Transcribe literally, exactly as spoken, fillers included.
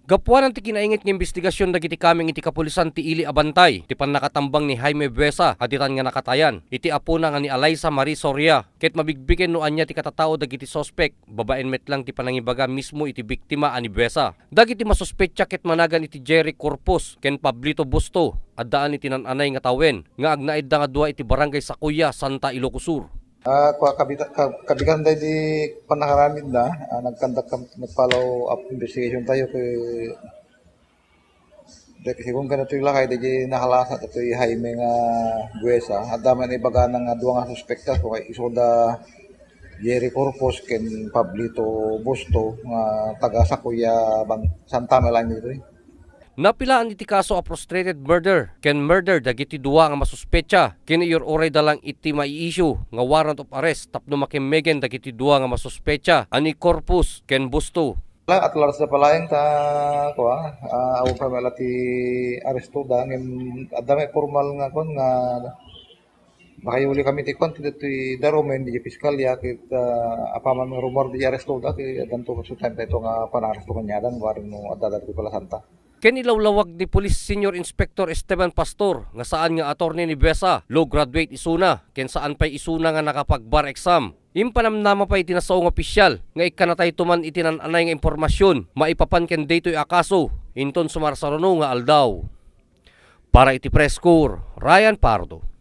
Gapuanan ti kinainget nga imbestigasion dagiti kameng iti kapulisan ti ili a bantay ti pannakatambang ni Jaime Buesa a ditan nga nakatayan iti apona nga ni Alaysa Marie Soria, ket mabigbigen no ania ti katatao dagiti suspek, babaen met lang ti panangibaga mismo iti biktima a ni Buesa. Dagiti masuspetsa ket managan iti Jerry Corpus ken Pablito Busto, addaan iti nan-anay nga tawen nga agnaedda nga dua iti Barangay Sakuya, Santa Ilocos Sur. Ah, kua, kabita-, ka-, kabigan tayo di pannakaramidna, ah, nagkandak kam-, nag-follow up investigation tayo kay, dek-, sigun ka na ito'y lakay, di nakalasa ito'y Jaime nga Buesa. Adda man ibagana nga dua nga suspekta, so kay iso da Jerry Corpus ken Pablito Busto nga taga Sakuya, Ban-, Santa Melania ito'y. Napilaan iti kaso a frustrated murder ken murder dagiti dua nga masuspetsa. Kinaur-urayda lang iti maiissue nga warrant of arrest tapno makemmegen dagiti dua nga masuspetsa a ni Corpus ken Busto. La, at large na palayan ta, kua, ah, awan pa mala ti aresto da, ngem adda may formal nga, kua, nga makayuli kami ti, kua, ti ditoy darumen, di piskalya, ket, ah, apaman nga rumor di aresto da, ti addanto ket time tayo nga panaresto kanyadan, warin no adda dagiti palasanta. Ken ilawlawag ni Police Senior Inspector Esteban Pastor nga saan nga attorney ni Buesa, law graduate isuna, ken saan pay isuna nga nakapag-bar exam. Impanamnama pay iti nasao nga opisyal nga ikkanatayto man iti nan-anay nga impormasion maipapan ken daytoy a kaso inton sumarsaruno nga aldaw. Para iti Press Corps, Ryan Pardo.